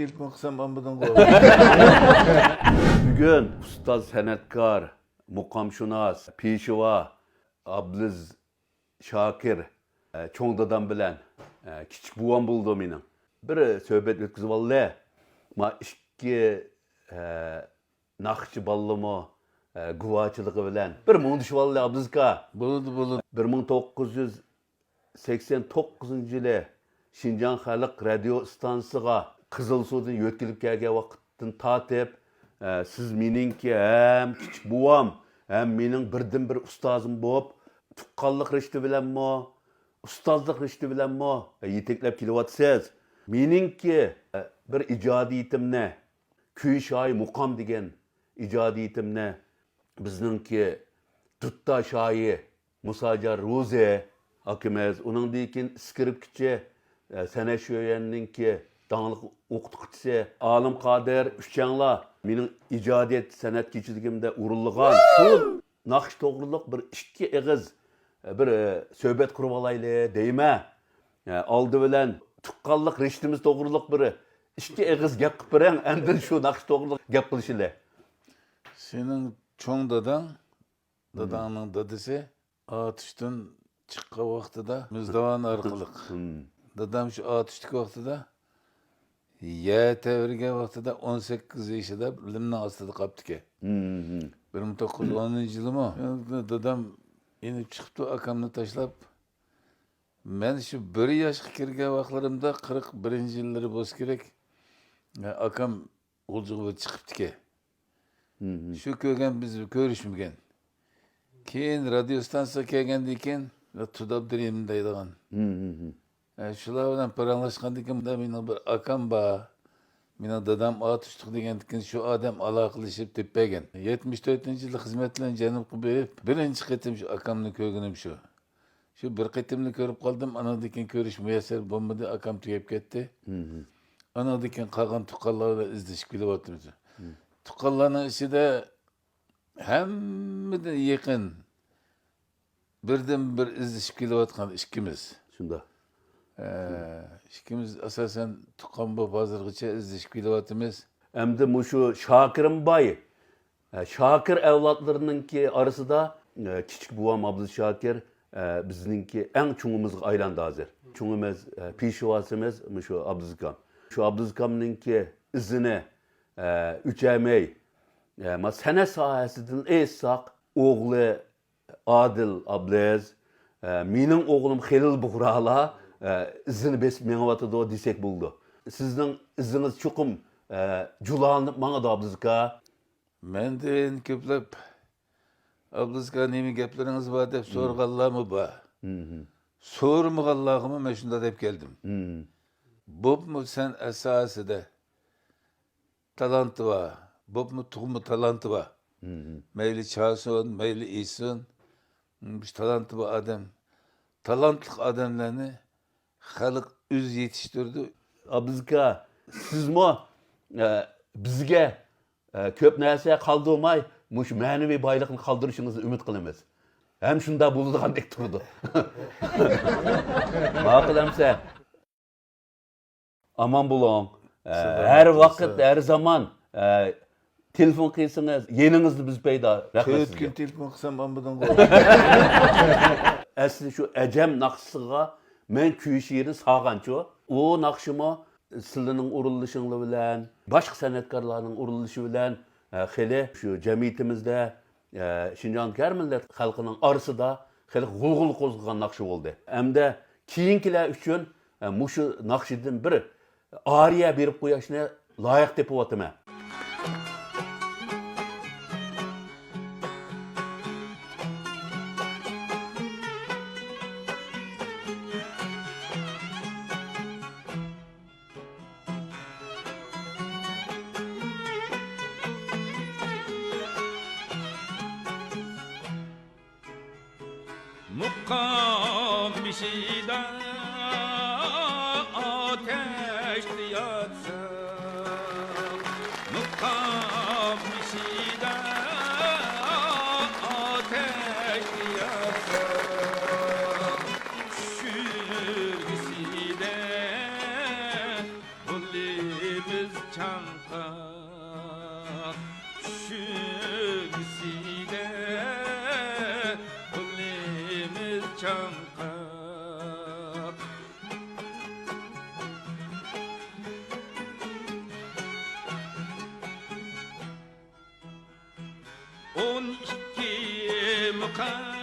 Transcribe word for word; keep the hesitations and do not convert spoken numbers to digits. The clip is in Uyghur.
تېلېفون قىلسام ئالمىدىڭغۇ؟ بۈگۈن ئۇستاز سەنئەتكار، مۇقامشۇناس، پېشۋا ئابلىز شاكىر، ئە، چوڭ دادام بىلەن، ئە، كىچىك بوۋام بولىدۇ مېنىڭ. بىر سۆھبەت ئۆتكۈزۈۋالدى. ما ئىككى، ئە، ناخشىچى بالىلىمۇ، ئە، گۇۋاچىلىقى بىلەن بىر مۇڭدىشىۋالدى، ئابلىز ئاكا. بولىدۇ، بولىدۇ. بىر مىڭ توققۇز يۈز سەكسەن توققۇزىنچى يىلى شىنجاڭ خەلق رادىيو ئىستانسىسىغا قىزىلسۇدىن يۆتكىلىپ كەلگەن ۋاقىتتىن تارتىپ، ئە، سىز مېنىڭكى ھەم كىچىك بوۋام، ھەم مېنىڭ بىردىنبىر ئۇستازىم بولۇپ، تۇغقانلىق رىشتە بىلەنمۇ، ئۇستازلىق رىشتە بىلەنمۇ، ئە، يېتەكلەپ كېلىۋاتىسىز. مېنىڭكى، ئە، بىر ئىجادىيىتىمنى، كۈي شايى مۇقام دېگەن ئىجادىيىتىمنى بىزنىڭكى دۇتتا شايى مۇساجان روزى ئاكىمىز، ئۇنىڭدىن كېيىن ئىسكىرىپكىچى، ئە، سەنئەت شۆيۈەننىڭكى داڭلىق ئوقۇتقۇچىسى ئالىم قادىر ئۈچەڭلار مېنىڭ ئىجادىيەت سەنئەت كېچىلىكىمدە ئورۇنلىغان شۇ ناخشا توغرۇلۇق بىر ئىككى ئېغىز، ئە، بىر، ئە، سۆھبەت قۇرۇۋالايلى دەيمەن. ئە، ئالدى بىلەن تۇغقانلىق رىشتىمىز توغرۇلۇق بىر ئىككى ئېغىز گەپ قىلىپ بېرىڭ، ئاندىن شۇ ناخشا توغرۇلۇق گەپ قىلىشىلى. سېنىڭ چوڭ داداڭ، داداڭنىڭ دادىسى ئاتۇشتىن چىققان ۋاقتىدا مىزدىۋان ئارقىلىق. دادام شۇ ئاتۇشتىكى ۋاقتىدا يەر تەۋرىگەن ۋاقتىدا ئون سەككىز يېشىدا لىمنىڭ ئاستىدا قاپتىكەن. بىر مىڭ توققۇز يۈز ئونىنچى يىلىمۇ؟ دادام ئېنىپ چىقىپتۇ، ئاكامنى تاشلاپ. مەن شۇ بىر ياشقا كىرگەن ۋاقىتلىرىمدا، قىرىق بىرىنچى يىللىرى بولسا كېرەك، ئاكام غۇلجىغا بىر چىقىپتىكەن. شۇ كۆرگەن، بىز كۆرۈشمىگەن. كېيىن رادىيو ئىستانسىسىغا كەلگەندىن كېيىن، تۇدابدۇرىم دەيدىغان. ئە، شۇلار بىلەن پاراڭلاشقاندىن كېيىن، مۇندا مېنىڭ بىر ئاكام بار. مېنىڭ دادام ئاتۇشلۇق دېگەندىكىن شۇ ئادەم ئالاقىلىشىپ تېپىپ بەرگەن. يەتمىش تۆتىنچى يىلى خىزمەت بىلەن جەنۇبقا بېرىپ، بىرىنچى قېتىم شۇ ئاكامنى كۆرگىنىم شۇ. شۇ بىر قېتىملا كۆرۈپ قالدىم، ئانىڭدىن كېيىن كۆرۈش مۇيەسسەر بولمىدى، ئاكام تۈگەپ كەتتى. ئانىڭدىن كېيىن قالغان تۇغقانلار بىلەن ئىزدىشىپ كېلىۋاتىمىز. تۇغقانلارنىڭ ئىچىدە ھەممىدىن يېقىن، بىردىنبىر ئىزدىشىپ كېلىۋاتقان ئىككىمىز. شۇنداق. ئە، ئىككىمىز ئاساسەن تۇغقان بولۇپ ھازىرغىچە ئىزدىشىپ كېلىۋاتىمىز. ئەمدى مۇشۇ شاكىرىم باي، ئە، شاكىر ئەۋلادلىرىنىڭكى ئارىسىدا، ئە، كىچىك بوۋام ئابدۇل شاكىر، ئە، بىزنىڭكى ئەڭ چوڭىمىزغا ئايلاندى ھازىر. چوڭىمىز، ئە، پېشۋاسىمىز مۇشۇ ئابدۇزاكام. شۇ ئابدۇزاكامنىڭكى ئىزىنى، ئە، ئۆچەرمەي، ئە، ما سەنئەت ساھەسىدىن ئېيتساق، ئوغلى ئادىل ئابلىز، ئە، مېنىڭ ئوغلۇم خېلىل بۇغرالا، ئە، ئىزىنى بېسىپ مېڭىۋاتىدۇ دېسەك بولىدۇ. سىزنىڭ ئىزىڭىز چوقۇم، ئە، جۇلالىنىپ ماڭىدۇ، ئابلىز ئاكا. مەندىن كۆپلەپ، «ئابلىز ئاكا، نېمە گەپلىرىڭىز بار؟» دەپ سورىغانلارمۇ بار. سورىمىغانلارغىمۇ مەن شۇنداق دەپ كەلدىم. بولۇپمۇ سەنئەت ساھەسىدە تالانتى بار، بولۇپمۇ تۇغما تالانتى بار. مەيلى چالسۇن، مەيلى ئېيتسۇن، مۇشۇ تالانتى بار ئادەم. تالانتلىق ئادەملەرنى خەلق ئۆزى يېتىشتۈرىدۇ. ئابلىز ئاكا، سىزمۇ، ئە، بىزگە، ئە، كۆپ نەرسە قالدۇرماي، مۇشۇ مەنىۋى بايلىقنى قالدۇرۇشىڭىزنى ئۈمىد قىلىمىز. ھەم شۇنداق بولىدىغاندەك تۇرىدۇ. ماقۇل ئەمسە. ئامان بولۇڭ. ئە، سىز ھەر ئامان ۋاقىت، بولسا. ھەر زامان، ئە، تېلېفون قىلسىڭىز، يېنىڭىزدا بىز پەيدا. رەھمەت تۆت سىزگە. كۈن تېلېفون قىلسام ئالمىدىڭغۇ. ئەسلى شۇ ئەجەم ناخشىسىغا مەن كۈي شېئىرنى سالغانچۇ. ئۇ ناخشىمۇ سىلىنىڭ ئورۇنلىشىڭلار بىلەن، باشقا سەنئەتكارلارنىڭ ئورۇنلىشىشى بىلەن، ئە، خېلى شۇ جەمئىيىتىمىزدە، ئە، شىنجاڭدىكى ھەر مىللەت خەلقىنىڭ ئارىسىدا خېلى غۇلغۇلا قوزغىغان ناخشا بولدى. ھەمدە كېيىنكىلەر ئۈچۈن، ئە، مۇشۇ ناخشىدىن بىر ئارىيە بېرىپ قويۇشنى لايىق تېپىۋاتىمەن. مۇقام بېشىدا ئاتەشتە ياتساق، مۇقام بېشىدا ئاتەشتە ياتساق، چۈشۈرگۈسىدە بولىمىز چاڭقاق، چۈشۈمسىدە قولىمىز چاڭقاق. ئون ئىككى مۇقام.